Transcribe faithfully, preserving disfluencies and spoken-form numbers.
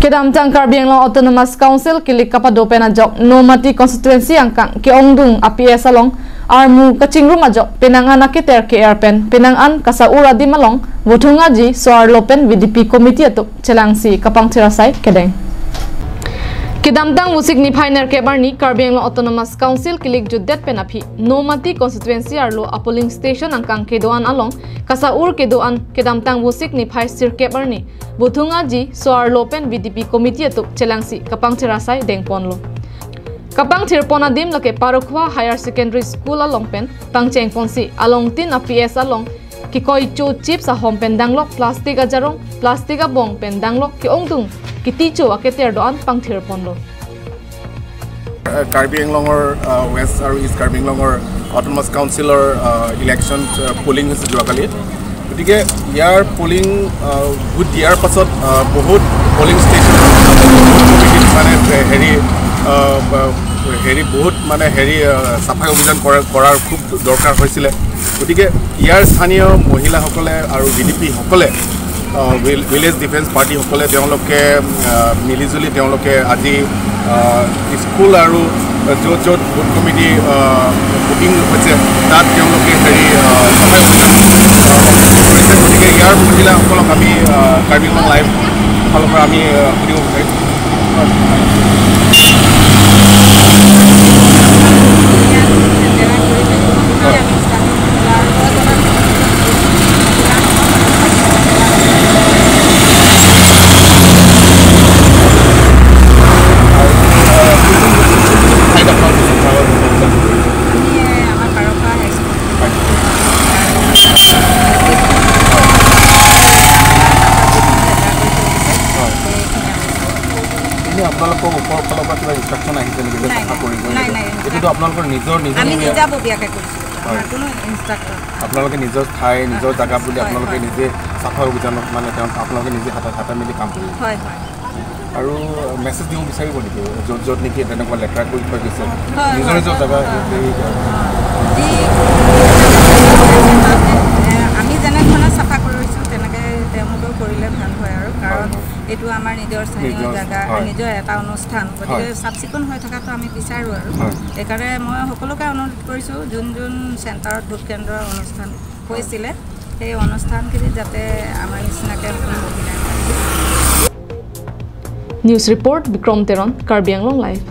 Kedamtang Karbi Anglong Autonomous Council kilik kapado pen ajok Nomati constituency angkang ke-ongdung a-P S along armu kachingrum ajok penang an aketer ke-er pen penang an kasa-ur adim along vothung aji so-arlo pen V D P committee atum chelangsi kapangthir asai kedeng. Kedamtang Vosik niphai nerkep arni Karbi Anglong Autonomous Council kilik jutdet pen aphi Nomati constituency arlo a-polling station angkang kedo-an along kasa-ur kedo-an kedamtang Vosik niphai sirkep arni vothung aji so-arlo pen V D P committee atum chelangsi kapangthir asai dengponlo. Kapangthirpon adim lake Parokhwa Higher Secondary School along pen pangchengponsi alongtin a-P S along kikoicho chips ahom pen danglok, plastic ajarong, plastic abong pen danglok ke-ongdung kiticho aketer do-an pangthirponlo. আহ, কাৰ্বি আংলঙৰ আহ, ৱেষ্ট আৰু ইষ্ট কাৰ্বি আংলঙৰ অট'নমাছ কাউন্সিলৰ আহ, ইলেকশ্যন আহ, পলিং হৈছে যোৱাকালি। গতিকে ইয়াৰ পলিং আহ, ভোট দিয়াৰ পাছত আহ, বহুত পলিং ষ্টেচন মানে হেৰি আহ, হেৰি বহুত মানে হেৰি আহ, চাফাই অভিযান কৰা কৰাৰ খুব দৰকাৰ হৈছিলে। গতিকে ইয়াৰ স্থানীয় মহিলাসকলে আৰু ভি ডি পিসকলে আহ, ভিল- ভিলেজ ডিফেন্স পাৰ্টিসকলে তেওঁলোকে আহ, মিলিজুলি তেওঁলোকে আজি আহ, স্কুল আৰু য'ত য'ত বুথ কমিটি আহ, বুকিং হৈছে তাত তেওঁলোকে হেৰি আহ, চাফাই অভিযান আহ, কৰিছে। গতিকে ইয়াৰ মহিলাসকলক আমি আহ, কাৰ্বি আংলং লাইভ ফালৰ পৰা আমি আহ, সুধিব বিচাৰিম। এনে আপোনালোকৰ ওপৰৰ ফালৰ পৰা কিবা ইনষ্ট্ৰাকশ্যন আহিছে নেকি যে চাফা কৰিবই লাগে? এইটোতো আপোনালোকৰ নিজৰ নিজৰ আমি নিজাববীয়াকৈ কৰিছোঁ। আমাৰ কোনো ইনষ্ট্ৰাকশ্যন আপোনালোকে নিজৰ ঠাই নিজৰ জেগা বুলি আপোনালোকে নিজে চাফা অভিযানত মানে তেওঁ আপোনালোকে নিজে হাতে হাতে মিলি কাম কৰিব। হয় হয়। আৰু মেছেজ দিব বিচাৰিব নেকি য'ত য'ত নেকি তেনেকুৱা লেতেৰা কৰি থৈ গৈছে? হয়, নিজৰ হয়, নিজৰ হয়, জেগা হয়, হয়। হেৰি কৰে। অ, যি আমি যেনেধৰণে চাফা কৰিছোঁ তেনেকৈ তেওঁলোকেও কৰিলে ভাল হয় আৰু কাৰণ এইটো আমাৰ নিজৰ স্থানীয় জেগা, হয়। নিজৰ এটা অনুষ্ঠান, গতিকে চাফ চিকুণ হৈ থকাটো আমি বিচাৰোঁ আৰু। হয়। সেইকাৰণে মই সকলোকে অনুৰোধ কৰিছোঁ, যোন যোন চেণ্টাৰত ভোট কেন্দ্ৰৰ অনুষ্ঠান হৈছিলে, সেই অনুষ্ঠানখিনিত যাতে আমাৰ নিচিনাকৈ কোনো মহিলাই News report, Bikrom Teron, Karbi Anglong Live.